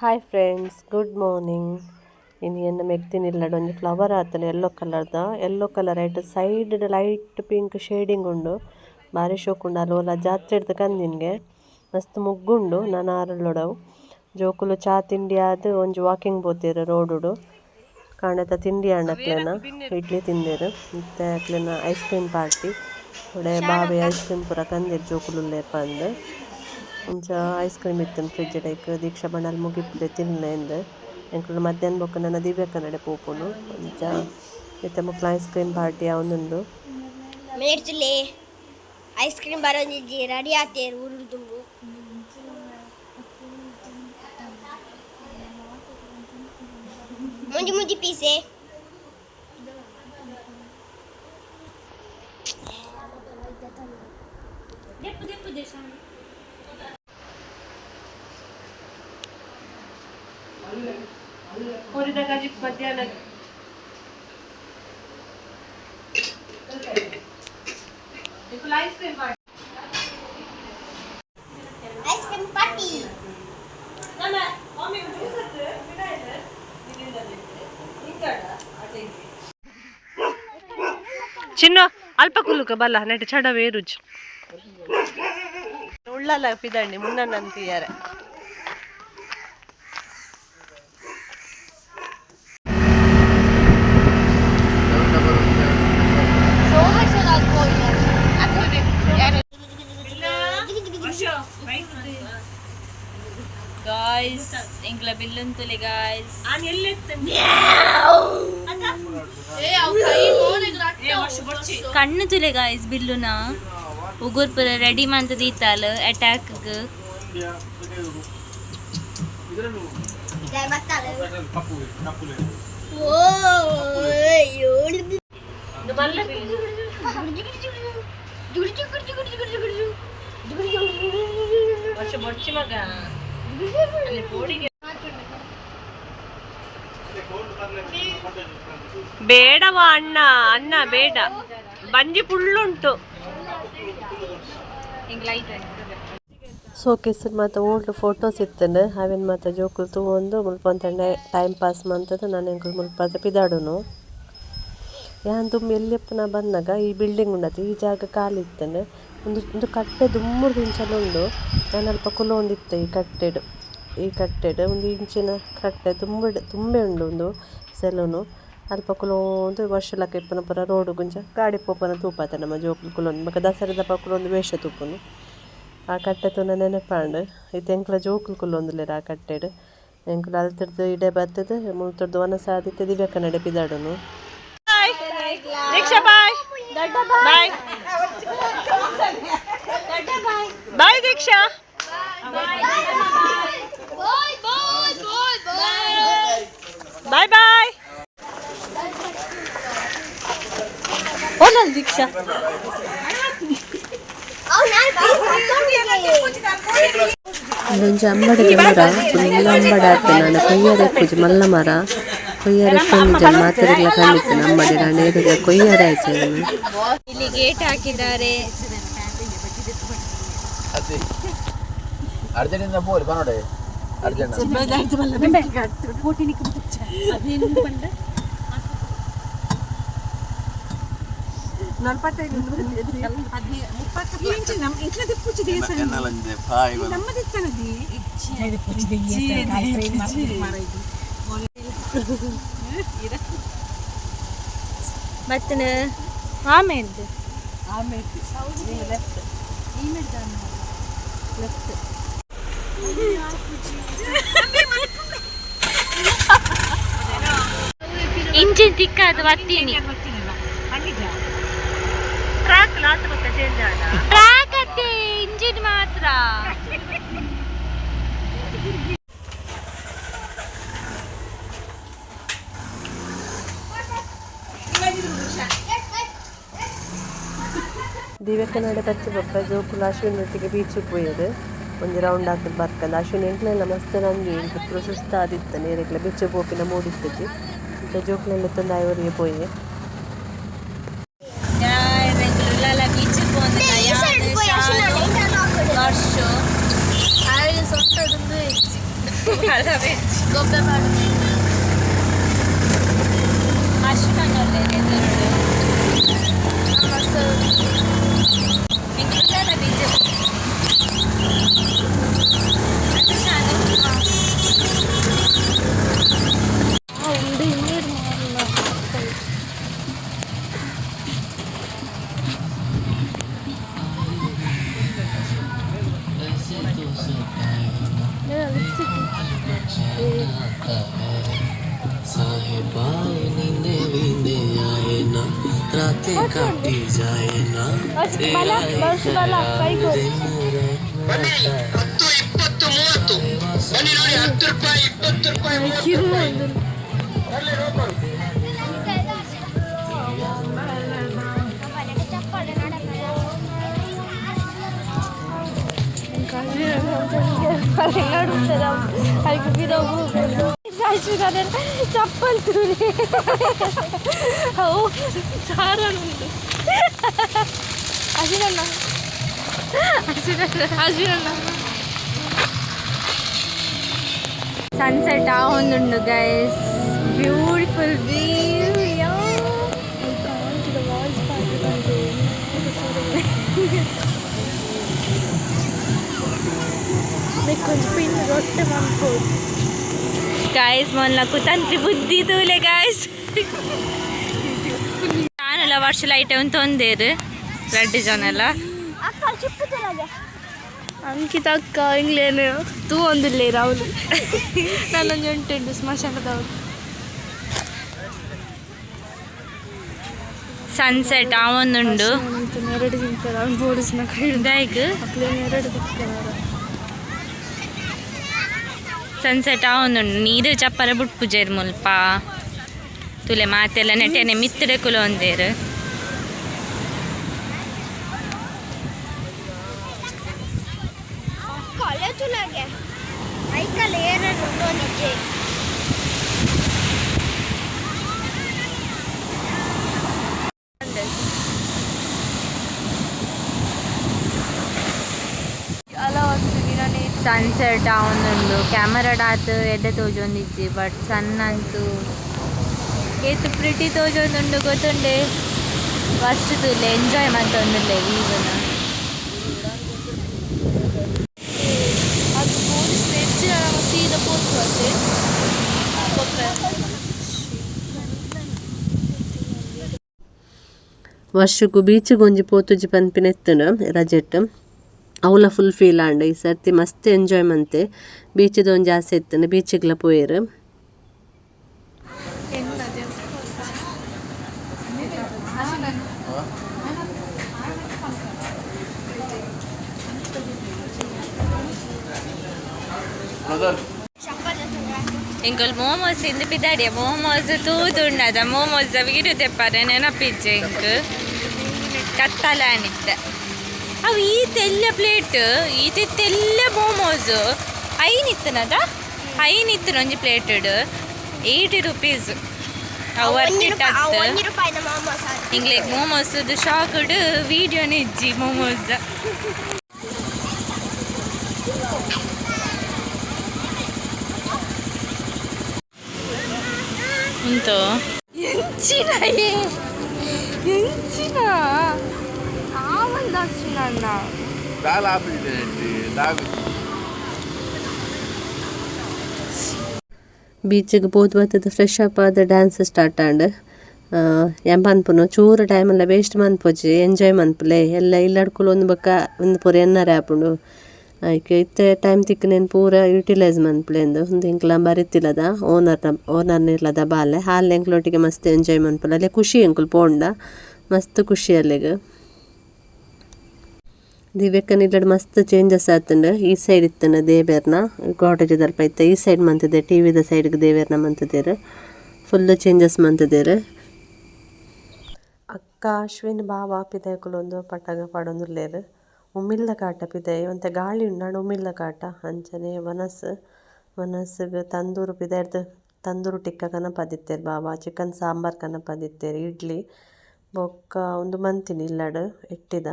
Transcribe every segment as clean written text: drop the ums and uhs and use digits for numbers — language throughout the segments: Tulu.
Hi friends, good morning. ಇನಿ ಎನ್ನ ಮೆಗ್ದಿನಿಲ್ಲಡ್ ಒಂಜಿ ಫ್ಲವರ್ ಆತುಂಡು ಎಲ್ಲೋ ಕಲರ್ದ. ಎಲ್ಲೋ ಕಲರ್ ಐಟ್ ಸೈಡ್ ಲೈಟ್ ಪಿಂಕ್ ಶೇಡಿಂಗ್ ಉಂಡು. ಬಾರಿ ಶೋಕುಂಡು. ಅಲ್ ಓಲ ಜಾತ್ರೆಡ್ದ್ ಕಂದಿನ್ಗೆ ಮಸ್ತ್ ಮುಗ್ಗುಂಡು ನನ ಅರಳೊಡವು. ಜೋಕುಲು ಚಾ ತಿಂಡಿ ಆದ್ ಒಂಜಿ ವಾಕಿಂಗ್ ಪೋತೆರ್ ರೋಡುಡು. ಕಾಂಡೆತ ತಿಂಡಿ ಆಂಡ್ ಅಕ್ಲೆನ, ಇಡ್ಲಿ ತಿಂದೆರ್. ಇತ್ತೆ ಅಕ್ಲೆನ ಐಸ್ ಕ್ರೀಮ್ ಪಾರ್ಟಿ. ಒಡೆ ಬಾವೆ ಐಸ್ ಕ್ರೀಮ್ ಪೂರ ಕಂದೆರ್ ಜೋಕುಲು ಉಲ್ಲೆರ್ ಪಂದ್. ಇಂಚ ಐಸ್ ಕ್ರೀಮ್ ಇತ್ತುಂಡು ಫ್ರಿಡ್ಜ್ ಡೈಕ್. ದೀಕ್ಷಾ ಬಂಡಲ್ ಮುಗಿಪುಲೆ ತಿನ್ಲೆ ಇಂದ್. ಎಂಕುಲು ಮಧ್ಯಾಹ್ನ ಬೊಕ್ಕ ನನ ದಿವ್ಯಕ್ಕನಡೆ ಪೋಪುಂಡು. ಅಂಚ ಇತ್ತೆ ಮೊಕ್ಲ ಐಸ್ ಕ್ರೀಮ್ ಪಾರ್ಟಿ ಆವೊಂದುಂಡು. ಮೇರ್ಚುಲೆ ಐಸ್ ಕ್ರೀಮ್ ಬರೋಂದಿಜ್ಜಿ, ರೆಡಿ ಆತೇರು ಊರು ತುಂಬು. ಮುಂಜಿ ಮುಂಜಿ ಪೀಸೆ. ಕೋರಿದ ಕಜಿಪ್ ಮಧ್ಯಾಹ್ನ. Ice cream party. Ice cream party. ನಮ್ಮ ಮಮ್ಮಿ ಜ್ಯೂಸ್ ಚಿನ್ನ ಅಲ್ಪ ಕುಲ್ಲುಕ ಬಲ್ಲ ನೆಟ್ ಚಡವೇ ರುಚಿ ಉಳ್ಳಲ್ಲ ಪಿದಂಡಿ ಮುನ್ನಂತೀಯಾರೆ. Guys, ಎಂಕ್ಲ ಬಿಲ್ಲುಂತುಲೆ guys. ಕಣ್ಣು ತುಲೆ ಗಾಯ್ಸ್ ಬಿಲ್ಲುನ. ಉಗುರ್ ಪೂರ ರೆಡಿ ಮಂತ ದೀತಾಲ್ ಅಟ್ಯಾಕ್. ಇದೆ ಬತ್ತಾಳೆ. ಓ ಏಳು. ವರ್ಷ ಬೊಡ್ಚಿ ಮಗ ಅಲ್ಲಿ ಪೋಡಿಗೆ ಬೇಡವಾ ಅಣ್ಣ? ಅಣ್ಣ ಬೇಡ, ಬಂಜಿ ಪುಳ್ಳುಂಟು. ಸೋಕೇಸರ್ ಮಾತ ಓಲ್ಡ್ ಫೋಟೋಸ್ ಇತ್ತಂಡು. ಅವೆನ್ ಮಾತ ಜೋಕುಲು ತೂವೊಂದು ಮುಲ್ಪ ಒಂತೆ ಟೈಮ್ ಪಾಸ್ ಮಂತುದು ನನ ಎಂಕುಲು ಮುಲ್ಪ ಪಿದಾಡುನು. ಯಾನ್ ದುಂಬು ಎಲ್ಯಪ್ಪುನ ಬಂದಾಗ ಈ ಬಿಲ್ಡಿಂಗ್ ಉಂಡತೆ, ಈ ಜಾಗ ಖಾಲಿ ಇತ್ತಂಡು. ಉಂದು ಉಂದು ಕಟ್ಟೆ ದುಂಬುರ್ದು ಇಂಚಲ ಉಂಡು. ಯಾನ್ ಅಲ್ಪ ಕುಲೋಂದಿತ್ತೆ ಈ ಕಟ್ಟೆಡ್. ಈ ಕಟ್ಟೆಡ್ ಉಂದು ಇಂಚಿನ ಕಟ್ಟೆ ದುಂಬುಡ್ ತುಂಬೆ ಉಂಡು. ಉಂದು ಸೆಲೂನು. ಅಲ್ಪ ಕುಲೋಂದು ವರ್ಷಲಕ ಇಪ್ಪುನ ಪೂರ ರೋಡುಗು ಇಂಚ ಗಾಡಿ ಪೋಪುನ ತೂಪಾತೆ ನಮ್ಮ ಜೋಕುಲು ಕುಲೊಂದು. ಬೊಕ ದಸರಾದಪ ಕುಲೊಂದು ವೇಷ ತೂಪುನು. ಆ ಕಟ್ಟೆ ತೂನ ನೆನಪಾಂಡ್. ಇತ್ತೆ ಎಂಕ್ಲ ಜೋಕುಲು ಕುಲ್ಲೊಂದುಲ್ಲೆರ್ ಆ ಕಟ್ಟೆಡ್. ಎಂಕುಲು ಅಲ್ತುರ್ದು ಇಡೆ ಬತ್ತುದು ಮುಲ್ತುರ್ದು ವನಸ್ ಆದಿತ್ತೆ ದಿವ್ಯಕ್ಕನಡೆ ಪಿದಾಡುನು. Deeksha, bye bye bye Deeksha. Bye bye bye bye. Bye bye. ಓಲಲ್ ದೀಕ್ಷಾ? ಅವ್ ನಾನು ಕತ್ತೊಂಡಿದ್ದೆ. ಉಂದೊಂಜಿ ಅಂಬಡೆದ ಮರ, ಫುಲ್ ಅಂಬಡೆ ಆತುಂಡು. ಆಂಡ ಕೊಯ್ಯರೆ ಇಪ್ಪುಜಿ, ಮಲ್ಲ ಮರ. ಕೊಯ್ಯರೆ ಇಪ್ಪೊಂದಿಜ್ಜಿ ಮಾತೆರೆಗ್ಲ ಕಂಡಿತ್ತುಂಡು ಅಂಬಡೆ ಆಂಡ ಏರೆಗ್ಲ ಕೊಯ್ಯರೆ ಆಯ್ಜಿ. ಇಲ್ಲಿ ಗೇಟ್ ಹಾಕಿದ್ದಾರೆ. ಅದೇ ಅರ್ಜೆಂಟಿನ ಪೋಲಿ ಬನ್ನೋಡೆ ಅರ್ಜೆಂಟ್. ಬತ್ತನ ಆಮೇಲೆ. ಇಂಜಿನ್ ತಿಕ್ಕಾದ ಬತ್ತೀನಿ. ಟ್ರ್ಯಾಕ್ ಲಾತ್ ಬೊಕ್ಕ ಚೇಂಜ್ ಆಂಡ. ಟ್ರ್ಯಾಕ್ ಅತ್ತೆ, ಇಂಜಿನ್ ಮಾತ್ರ. ದಿವ್ಯಕ್ಕನಡೆ ಬತ್ತಿ ಬೊಕ್ಕ ಜೋಕುಲು ಅಶ್ವಿನ್ ಒಟ್ಟಿಗೆ ಬೀಚಿಗೆ ಪೋಯೆರ್ ಒಂಜಿ ರೌಂಡ್ ಹಾಕುದು ಬರ್ಕಂದ್. ಅಶ್ವಿನ್ ಎಂಕ್ಲೆಲ ಮಸ್ತ್ ನಂಜಿ, ಎಂಕ್ ಪೂರ ಸುಸ್ತಾದಿತ್ತುಂಡು. ಏರೆಗ್ಲ ಬೀಚಿಗೆ ಪೋಪಿನ ಮೂಡಿತ್ತುಜಿ. ಇಂಚ ಜೋಕುಲೆನ್ ಲೆತ್ತೊಂದು ಆಯೆ ಒರಿಯೆ ಪೋಯೆ. ಬೀಚ್. ಈ ಸೈಡ್ ಪೋಯಿ ಅಶ್ವಿನ. ವರ್ಷ ಆಯ್ ಸೊಂಟದೊಂದು ಹೆಚ್ಚಿ. ಗೊಬ್ಬೆ ಪಾಡು ಅಶ್ವಿನ ಬೀಚ್. साहिबा नींदे वींदे आए ना, रातें काटी जाए ना, तेरा ही ख्याल दिन रात आता है। ಚಪ್ಪಲ್ ತೂಲೆ ಅವು ಚಾರ ಉಂಟು. ಅಶ್ವಿನಣ್ಣ, ಅಶ್ವಿನಣ್ಣ, ಅಶ್ವಿನಣ್ಣ. ಸನ್ಸೆಟ್ ಆವೊಂದುಂಡು ಗೈಸ್, ಬ್ಯೂಟಿಫುಲ್ ವ್ಯೂ. ರೊಟ್ಟೆ ಮನ್ಪೋದು. ಗಾಯ್ಸ್, ಮೊನ್ಲ ಕುತಂತ್ರಿ ಬುದ್ಧಿ ತೂಲೆ ಗಾಯ್ಸ್. ನಾನೆಲ್ಲ ವರ್ಷ ಲೈಟ್ ತೊಂದೇರು ರಡ್ಡು ಜನ ಎಲ್ಲ. ಅಕ್ಕ ಚಿಪ್ಪುತ್ತಲಾಗೆ. ಅಂಕಿತ ಅಕ್ಕ ಇಂಗ್ಲೇನು ತೂ ಒಂದಿಲ್ಲ ರಾಹುಲ್ ನಾನೊಂದು ಉಂಟು ಸ್ಮಶಾನದವರು. ಸನ್ಸೆಟ್ ಆವೊಂದುಂಡು. ಎರಡು ತಿಂತಾರೆ ಅವ್ನು ಪೊಲೀಸ್ನ ಕೈ. ದಾಯ್ಗ್? ಅಕ್ಲೇನು ಎರಡು ತಿಂತಾರೆ. ಸನ್ಸೆಟ್ ಆವೊಂದುಂಡು. ನೀರು ಚಪ್ಪರ ಬುಟ್ಪುಜೇರ್ ಮುಲ್ಪ ತುಲೆ ಮಾತೆಲ್ಲ ನೆಟೆನೆ ಮಿತ್ತಡೆ ಕುಲ ಒಂದೇರು. ಅಕ್ಕ ಅಲ್ಲೇ ತುಲಾಗೆ ಐಕಲ್ ಏರನ್ನು ಒಂದಿಜ್ಜೆ. ಅಲ ಒಂದು ದಿನನೇ. ಸನ್ಸೆಟ್ ಆವೊಂದುಂಡು. ಕ್ಯಾಮರಾಡ್ ಆತ್ ಎಡ್ಡೆ ತೋಜೊಂದಿಜ್ಜಿ, ಬಟ್ ಸಣ್ಣ ಅಂತೂ ಏತ್ ಪ್ರಿಟಿ ತೋಜೊಂದುಂಡು ಗೊತ್ತುಂಡೆ. First ತುಲೆ enjoy ಮಂತೊಂದುಲ್ಲೆ ವೀವನ. ಅದು ಪೊಲೀಸ್ ಹೆಚ್ಚಿನ ನಮ್ಮ ಸೀದಾ ಪೋತು ಅತ್ತೆ ಕೊಪ್ಪೆ. ವರ್ಷಕ್ಕೂ ಬೀಚಿಗೆ ಒಂಜಿ ಪೋತುಜಿ ಪನ್ಪಿನ ಎತ್ತುಂಡು ರಜೆಟ್. ಅವ್ಲ ಫುಲ್ ಫೀಲ್ ಆಂಡ್. ಈ ಸರ್ತಿ ಮಸ್ತ್ ಎಂಜಾಯ್ ಮಂತೆ. ಬೀಚಿದ ಒಂಜಿ ಆಸೆ ಇತ್ತುಂಡು, ಬೀಚಿಗ್ಲ ಪೋಯೆರ್. ಎಂಕುಲು ಮೋಮೋಸ್ ಇಂದು ಪಿದಾಡಿಯ. ಮೋಮೋಸ್ ತೂದುಂಡದ ಮೋಮೋಸ್ ವೀಡಿಯೋ ತೆಪ್ಪಾರೆ ನೆನಪಿಜ್ಜೆ ಎಂಕ್. ಕತ್ತಲ ಅನಿತ್ತೆ. ಅವು ಈ ತೆಲ್ಲ ಪ್ಲೇಟ್, ಈತ ತೆಲ್ಲ ಮೋಮೋಸ್ 5 ಇತ್ತನದ, 5 ಇತ್ತನ ಒಂಜಿ ಪ್ಲೇಟ್ 80 ರುಪೀಸ್. ಅವು ವರ್ತ್ it ಅತ್ತ್. 1 ರೂಪಾಯಿದ ಮೋಮೋಸ್. ಎಂಗ್ಲೆಗ್ ಮೋಮೋಸ್ ಶಾಕ್ಡ್ ವೀಡಿಯೋನೇ ಇಜ್ಜಿ ಮೋಮೋಸ್. ಉಂಟು. ಎಂಚಿನ ಎಂಚಿನ ಆವಂದ ಅಶ್ವಿನಣ್ಣ. ದಾಲ ಆಪಿದೆ ದಾಗು. ಬೀಚಿಗೆ ಪೋದು ಬತ್ತದ ಫ್ರೆಶ್ ಅಪ್ ಆದ ಡ್ಯಾನ್ಸ್ ಸ್ಟಾರ್ಟ್ ಆಂಡ್. ಯಾನ್ ಪನ್ಪುನು ಚೂರು ಟೈಮೆಲ್ಲ ವೇಸ್ಟ್ ಮನ್ಪೊಚಿ, ಎಂಜಾಯ್ ಮನ್ಪುಲೆ. ಎಲ್ಲ ಇಲ್ಲಡ್ಕುಲು ಒಂದು ಬೊಕ್ಕ ಒಂದು ಪೂರ ಎನ್ನರೆ ಆಪುಂಡು. ಐಕ್ ಇತ್ತೆ ಟೈಮ್ ತಿಕ್ಕುನೇನು ಪೂರ ಯುಟಿಲೈಸ್ ಮನ್ಪುಲೆ ಇಂದು. ಉಂದು ಎಂಕ್ಲ ಬರಿತಿಲ್ಲದ ಓನರ್ನ ಓನರ್ನ ಇಲ್ಲದ ಬಾಲೆ ಹಾಲ್ ಎಂಕ್ಲೊಟ್ಟಿಗೆ ಮಸ್ತ್ ಎಂಜಾಯ್ ಮನ್ಪುಲೆ. ಅಲ್ಲೇ ಖುಷಿ ಎಂಕುಲು ಪೋಂಡ ಮಸ್ತ್ ಖುಷಿ ಅಲ್ಲೆಗ್. ದಿವ್ಯಕ್ಕನ ಇಲ್ಲಡ್ ಮಸ್ತ್ ಚೇಂಜಸ್ ಆತುಂಡು. ಈ ಸೈಡ್ ಇತ್ತುಂಡು ದೇವೆರ್ನ ಕಾಟೇಜ್ ದಲ್ಪ ಇತ್ತೆ ಈ ಸೈಡ್ ಮಂತುದೆ, ಟಿವಿದ ಸೈಡ್ಗೆ ದೇವೆರ್ನ ಮಂತುದೆರ್. Full changes ಮಂತುದೆರ್. ಅಕ್ಕ ಅಶ್ವಿನ್ ಬಾವ ಪಿದಯ್ಕುಲು ಪಟಗ ಪಾಡೊಂದುಲ್ಲೆರ್. ಉಮಿಲ್ದ ಕಾಟ ಪಿದಯಿ ಒಂತೆ ಗಾಳಿ ಉಂಡು, ಉಮಿಲ್ದ ಕಾಟ. ಅಂಚನೆ ವನಸ್ ವನಸ್ಗ್ ತಂದೂರು ಪಿದಯ್ಡ್ದ್ ತಂದೂರು ಟಿಕ್ಕ ಕನಪಾದಿತ್ತೆರ್ ಬಾವ, ಚಿಕನ್ ಸಾಂಬಾರ್ ಕನಪಾದಿತ್ತೆರ್, ಇಡ್ಲಿ ಬೊಕ್ಕ ಉಂದು ಮಂತಿನಿ ಇಲ್ಲಡ್ ಎಟ್ಟಿದ.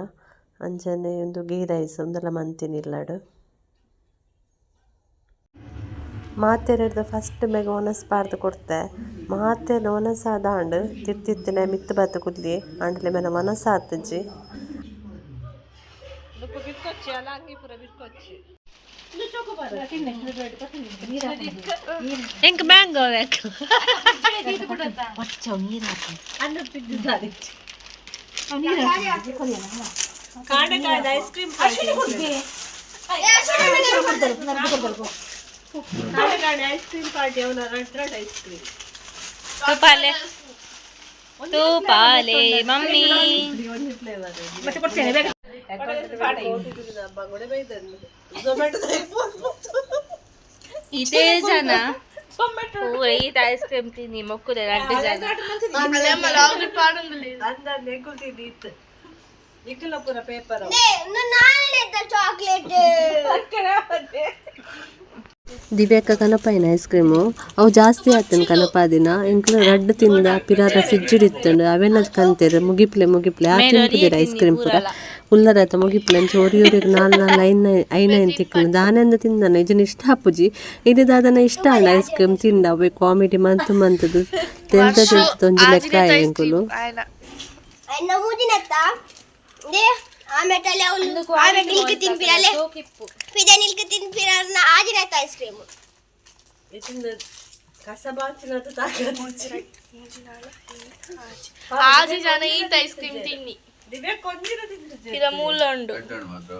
ಅಂಚನೆ ಉಂದು ಗೀ ರೈಸ್ ಉಂದೆಲ್ಲ ಮಂತಿನಿ ಇಲ್ಲಡ್. ಮಾತೆರೆಡ್ದ್ ಫಸ್ಟ್ ಮೇಗ್ ಒನಸ್ ಪಾಡ್ದ್ ಕೊರ್ತೆ. ಮಾತೆರ್ನ ಒನಸ್ ಆದಾಂಡ್ ತಿರ್ತಿತ್ತಿನ ಮಿತ್ತ್ ಬತ್ತ್ ಕುಲ್ಲಿ ಆಂಡಲ ಮೇನ ಒನಸ್ ಆತುಜಿ. ಎಂಕ್ ಮ್ಯಾಂಗೋ ಬೇಕು. Ice cream ice cream party ಅವನ ರೆಡ್ ಐಸ್ ಕ್ರೀಮ್. ತೂಪಾಲೆ ತೂಪಾಲೆ ಮಮ್ಮಿ. ಇದೇ ಜನ ಪೂರ ಈತ ಐಸ್ ಕ್ರೀಮ್ ತಿನ್ನಿ ಮೊಕ್ಕುದೆ ರಡ್ಡು ಜನ. ನಿಖಿಲ ಪೂರ ಪೇಪರ್. ಚಾಕ್ಲೇಟ್. ದಿವ್ಯಕ್ಕ ಕನಪಾಯಿನ ಐಸ್ ಕ್ರೀಮು ಅವು ಜಾಸ್ತಿ ಆತನ್ ಕನಪಾದಿನ. ಎಂಕ್ಲು ರಡ್ಡ್ ತಿಂದ ಪಿರಾರ ಫ್ರಿಜ್ ಇತ್ತುಂಡು. ಅವೆಲ್ಲ ಕಂತೆರ್ ಮುಗಿಪ್ಲೆ ಮುಗಿಪ್ಲೆ ಆ ತಿನ್ಪುದೆರ್. ಐಸ್ ಕ್ರೀಮ್ ಪೂರ ಉಲ್ಲರಾತ ಮುಗಿಪ್ಲೆ. ಅಂಚ ಒರಿ ಒರಿಗ್ ನಾಲ್ ನಾಲ್ ಐನ್ ಐನ್ ಐನ್ ತಿಕ್ಕುಂಡು. ದಾನೆಂದ ತಿಂದನ ಇಜ್ಜಿಂಡ ಇಷ್ಟ ಆಪುಜಿ. ಇನಿ ದಾದನ ಇಷ್ಟ ಆಂಡ ಐಸ್ ಕ್ರೀಮ್ ತಿಂಡ ಅವೆ ಕಾಮಿಡಿ ಮಂತ್ ಮಂತುದು ತೆಲ್ತ ತೆಲ್ತ ಒಂಜಿ ಲೆಕ್ಕ ಆಯೆ ಎಂಕುಲು. ಮೂಜಿನತ್ತ they ಆಮೇಲೆ ಅವಳು ಆಮೇಲೆ ನಿಲ್ಕ ತಿನ್ಪಿರಲೆ ಪಿದ ನಿಲ್ಕ ತಿನ್ಪಿರ ಆಜಿನತ್ತ ಐಸ್ ಕ್ರೀಮ್. ಆಜಿ ಜನ ಈತ ಐಸ್ ಕ್ರೀಮ್ ತಿನ್ನಿ ಇದ ಮೂಲ ಉಂಡು. ಮಾತ್ರ.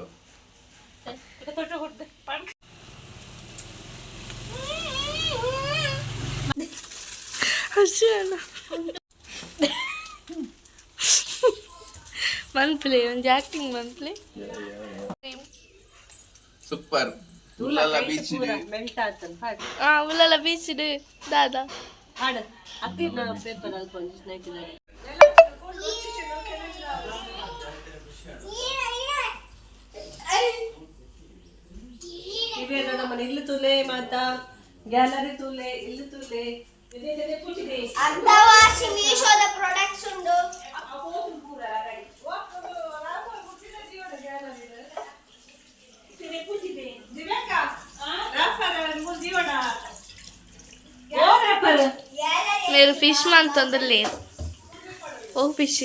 ಮನ್ಪ್ಲೆ ಒಂಜಿ ಆಕ್ಟಿಂಗ್ ಮನ್ಪ್ಲೆ. Super Ullal beach. ಆ ಉಲ್ಲಲ ಬೀಚ್ ದಾದಾ. ಪೇಪರ್ ಅಲ್ಪ ಒಂಜಿ ಸ್ನೇಕ್. ನಮ್ಮನೆ ಇಲ್ಲಿ ತುಲೆ ಮಾತಾ ಗ್ಯಾಲರಿ ತುಲೆ ಇಲ್ಲಿ ತುಲೆ. ಅರ್ಧವಾಸಿ ಮೀಶೋದ ಪ್ರಾಡಕ್ಟ್ಸ್ ಉಂಡು. మీరు ಫಿಶ್ ಮಂತಂದ್ರೆ ಓ ಫಿಶ್.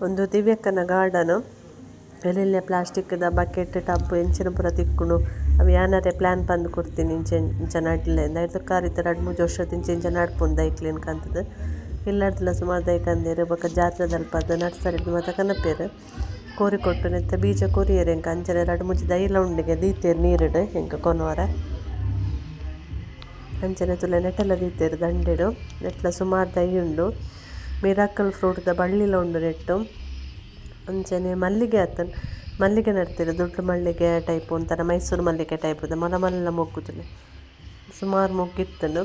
ಒಂದು ದಿವ್ಯಕ್ಕನ ಗಾರ್ಡನ್. ಎಲ್ಲೆಲ್ಲ ಪ್ಲಾಸ್ಟಿಕ್ದ ಬಕೆಟ್ ಟಬ್ ಎಂಚಿನ ಪೂರ ತಿಕ್ಕುಂಡು. ಅವು ಯಾನರೆ ಪ್ಲ್ಯಾನ್ ಪಂದ್ ಕೊಡ್ತೀನಿ ಇಂಚ ಇಂಚ ನಡ್ಲೆ ಐತ ಕಾರಿತ ರಡ್ಡ್ ಮೂಜಿ ವರ್ಷದ ಇಂಚ ಇಂಚ ನಡ್ಪುಂಡು ದೈಕ್ಲೆನ್ ಕಂತುದು. ಇಲ್ಲಡ್ದಲ ಸುಮಾರು ದೈ ಕಂದೆರ್. ಬೊಕ ಜಾತ್ರೆದಲ್ಪದ ನರ್ಸರಿಡ್ ಮಾತ ಕನಪೆರ್. ಕೋರಿ ಕೊಟ್ಟು ನೆತ್ತ ಬೀಜ ಕೊರಿಯೆರ್ ಎಂಕ್. ಅಂಚನೆ ರಡ್ಡ್ ಮೂಜಿ ದೈಲ ಉಂಡುಗೆ ದೀತೆರ್ ನೀರುಡು ಎಂಕ್ ಕೊನೊವರೆ. ಅಂಚನೆ ತೂಲೆ ನೆಟಲ ದೀತೆರ್ ದಂಡೆಡ್. ನೆಟ್ಲ ಸುಮಾರು ದೈ ಉಂಡು. ಮಿರಾಕಲ್ ಫ್ರೂಟ್ದ ಬಳ್ಳಿಲ ಉಂಡು ನೆಟ್ಟ್. ಅಂಚನೆ ಮಲ್ಲಿಗೆ ಆತುಂಡ್ ಮಲ್ಲಿಗೆ ನಡ್ತೆರ್. ದೊಡ್ಡ ಮಲ್ಲಿಗೆ ಟೈಪ್ ಒಂಥರ ಮೈಸೂರು ಮಲ್ಲಿಗೆ ಟೈಪುದ ಮಲ್ಲ ಮಲ್ಲ ಮೊಗ್ಗು ತೂಲೆ. ಸುಮಾರು ಮೊಗ್ಗು ಇತ್ತುಂಡು.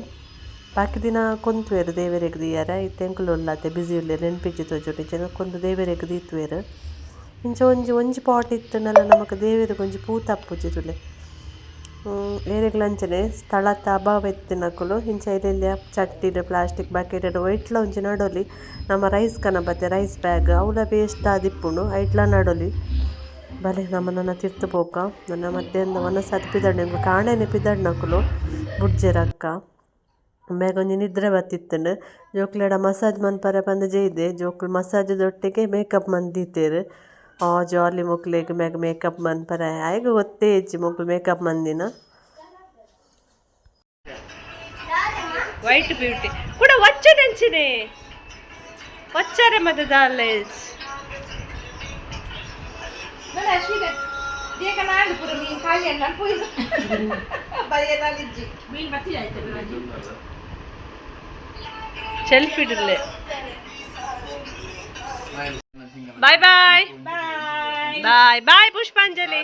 ಬಾಕಿ ದಿನ ಕೊಂತುವೆರ್ ದೇವೆರೆಗ್ ದೀಯರೆ. ಇತ್ತೆ ಎಂಕುಲು ಉಲ್ಲತೆ ಬಿಸಿ ಉಲ್ಲೆರ್ ನೆನ್ಪಿಜ್ಜಿ ತೋಜೊಡು. ಇಜ್ಜಿಂಡ ಕೊಂದು ದೇವೆರೆಗ್ ದೀತುವೆರ್. ಇಂಚ ಒಂಜಿ ಒಂಜಿ ಪಾಟ್ ಇತ್ತುಂಡಲ ನಮಕ್ ದೇವೆರೆಗ್ ಒಂಜಿ ಪೂ ತಪ್ಪುಜಿ ತೂಲೆ. ಏರೆಗ್ಲ ಅಂಚನೆ ಸ್ಥಳತ ಅಭಾವ ಇತ್ತಿನಕುಲು ಇಂಚ ಎಲ್ಲೆಲ್ಯ ಚಟ್ಟಿಡ್ ಪ್ಲಾಸ್ಟಿಕ್ ಬಕೆಟ್ ಒಯಿಟ್ಲ ಒಂಜಿ ನಡೊಲಿ. ನಮ ರೈಸ್ ಕನಪತೆ ರೈಸ್ ಬ್ಯಾಗ್ ಅವ್ಲ ವೇಸ್ಟ್ ಆದಿಪ್ಪುಂಡು ಐಟ್ಲ ನಡೊಲಿ. ಬಲೆ ನಮ ನನ ತಿರ್ತ್ ಪೋಕ. ನನ ಮಧ್ಯಾಹ್ನದ ವನಸ್ ಆದ್ ಪಿದಡ್ಂಡ ಎಂಕುಲು ಕಾಣೆನೆ ಪಿದಡ್ನಕುಲು ಬುಡ್ಜೆರ್ ಅಕ್ಕ. ಬೇಗ ಒಂಜಿ ನಿದ್ರೆ ಬತ್ತಿತ್ತುಂಡು. ಜೋಕ್ಲೆಡ ಮಸಾಜ್ ಮನ್ಪರೆ ಪಂದ್ ಜೈದೆ. ಜೋಕುಲು ಮಸಾಜ್ ದೊಟ್ಟಿಗೆ ಮೇಕಪ್ ಮಂತ್ ದೀತೆರ್. ಆ ಜಾಲಿ ಮೊಕ್ಲೆಗ್ ಮ್ಯಾಗ ಮೇಕಪ್ ಮನ್ಪರೆ ಆಯೆಗ್ ಗೊತ್ತೇ ಇಜ್ಜಿ ಮೊಕ್ಲು ಮೇಕಪ್ ಮಂದಿನ. ವೈಟ್ ಬ್ಯೂಟಿ ಕೂಡ ವಚ್ಚನೆಂಚಿನೆ ವಚ್ಚಾರೆ ಮದ ದಾಲೇಜ್. Selfie bye bye bye bye Pushpanjali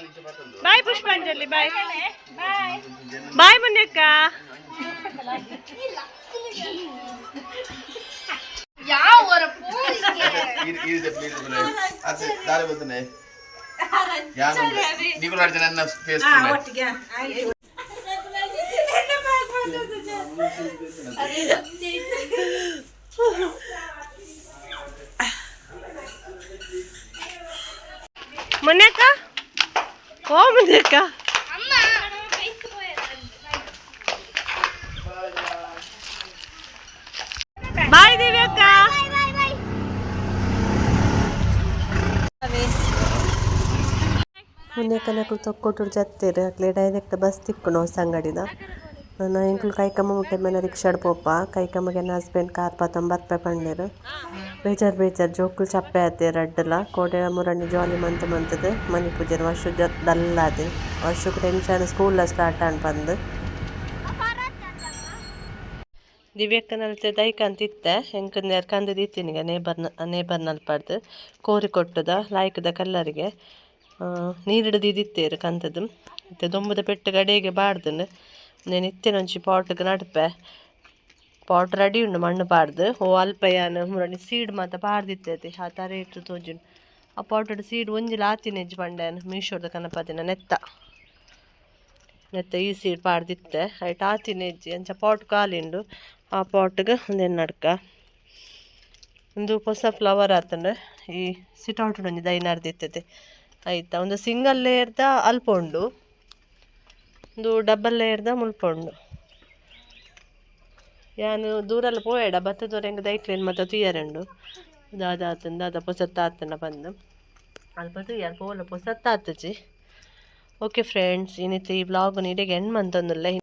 bye Pushpanjali bye bye ಮುನ್ಯಕ್ಕ. ಯಾವ ದಾರೆ ಬರ್ತನೆ ನೀಗಳು ನನ್ನ ಫೇಸ್. ಮುನ್ಯಕ್ಕ ಓ ಮುನಿಯಕ್ಕ. ಬಾಯ್ ದಿವ್ಯಕ್ಕ. ಮುನಿಯಕ್ಕನಕುಲು ತೊಕ್ಕೊಟ್ಟುಡು ಜತ್ತೆರ್. ಅಕ್ಲೆ ಡೈರೆಕ್ಟ್ ಬಸ್ ತಿಕ್ಕುಂಡು ಹೊಸಂಗಡಿದ. ನನ ಎಂಕುಲು ಕೈಕಂಬ ಮುಟ್ಟೆ ಮೇನ ರಿಕ್ಷಾಡ್ ಪೋಪ. ಕೈಕಂಬಗೆ ಎನ್ನ ಹಸ್ಬೆಂಡ್ ಕಾರ್ ಪತೊಂದು ಬರ್ಪೆ ಪಂಡೆರ್. ಬೇಜಾರ್ ಬೇಜಾರ್ ಜೋಕುಲು ಚಪ್ಪೆ ಆತೆರ್ ರಡ್ಡಲ. ಕೋಡೆ ಮುರಣಿ ಜಾಲಿ ಮಂತ್ ಮಂತುದು ಮನಿಪುಜೆರ್. ವರ್ಷ ಡಲ್ಲಾದೆ ವರ್ಷಕ್ ಟೆನ್ಷನ್ ಸ್ಕೂಲ್ ಸ್ಟಾರ್ಟ್ ಆಂಡ್ ಪಂದ್. ದಿವ್ಯಕ್ಕನಲ್ತೆ ದೈಕಂತ ಇತ್ತೆ ಎಂಕ್ ಕಂದು ದೀತಿನಿಗೆ ನೇಬರ್ನ ನೇಬರ್ನಲ್ಪಡ್ದು ಕೋರಿ ಕೊಟ್ಟುದ ಲಾಯ್ಕದ ಕಲ್ಲರಿಗೆ ನೀರಿಡು ದೀದಿತ್ತೇರು ಕಂತದ್ದು. ಇತ್ತೆ ದೊಂಬುದ ಪೆಟ್ಟು ಗಡಿಗೆ ಬಾಡ್ದುಂಡು. నేను ಇತ್ತಿನೊಂಜಿ ಪಾಟ್ಗ್ ನಡ್ಪೆ. ಪಾಟ್ ರೆಡಿ ಉಂಡು ಮಣ್ಣು ಪಾಡ್ದು. ಓ ಅಲ್ಪ ಯಾನ್ ಮುರಣಿ ಸೀಡ್ ಮಾತ ಪಾಡ್ದಿತ್ತೆ, ಆ ತರೆ ಇಟ್ಟು ತೋಜುಂಡು. ಆ ಪಾಟುಡು ಸೀಡ್ ಒಂಜಿಲ ಆತಿನೆಜ್ಜಿ ಪಂಡೆ ಮೀಶೋದ ಕನಪದಿನ ನೆತ್ತ ನೆತ್ತ ಈ ಸೀಡ್ ಪಾಡ್ದಿತ್ತೆ, ಐಟ್ ಆತಿನೆಜ್ಜಿ. ಅಂಚ ಪಾಟ್ ಖಾಲಿ ಉಂಡು. ಆ ಪಾಟ್ಗ್ ಉಂದೆನ್ ನಡ್ಕ. ಉಂದು ಪೊಸ ಫ್ಲವರ್ ಆತುಂಡು. ಈ ಸಿಟೌಟ್ ಒಂಜಿ ದೈ ನಡ್ದಿತ್ತತೆ ಐತ. ಒಂದು ಸಿಂಗಲ್ ಲೇಯರ್ದ ಅಲ್ಪ ಉಂಡು, ಉಂದು ಡಬಲ್ ಲೇಯರ್ದ ಮುಲ್ಪ ಉಂಡು. ಯಾನ್ ದೂರಲ್ಲ ಪೋಯೆಡ ಬತ್ತದೋರ ಎಂಕ್ ದೈಕ್ಲೆನ್ ಮಾತ ತೂಯರೆ ಉಂಡು. ದಾದ ಆತುಂಡು, ದಾದ ಪೊಸತ್ ಆತುಂಡ ಪಂದ್ ಅಲ್ಪ ತೂಯರ್ ಪೋಲ ಪೊಸತ್ ಆತುಜಿ. ಓಕೆ ಫ್ರೆಂಡ್ಸ್, ಇನಿತ ಈ ವ್ಲಾಗ್ ಇಡೆಗ್ ಎಂಡ್ ಮಂತೊಂದುಲ್ಲೆ.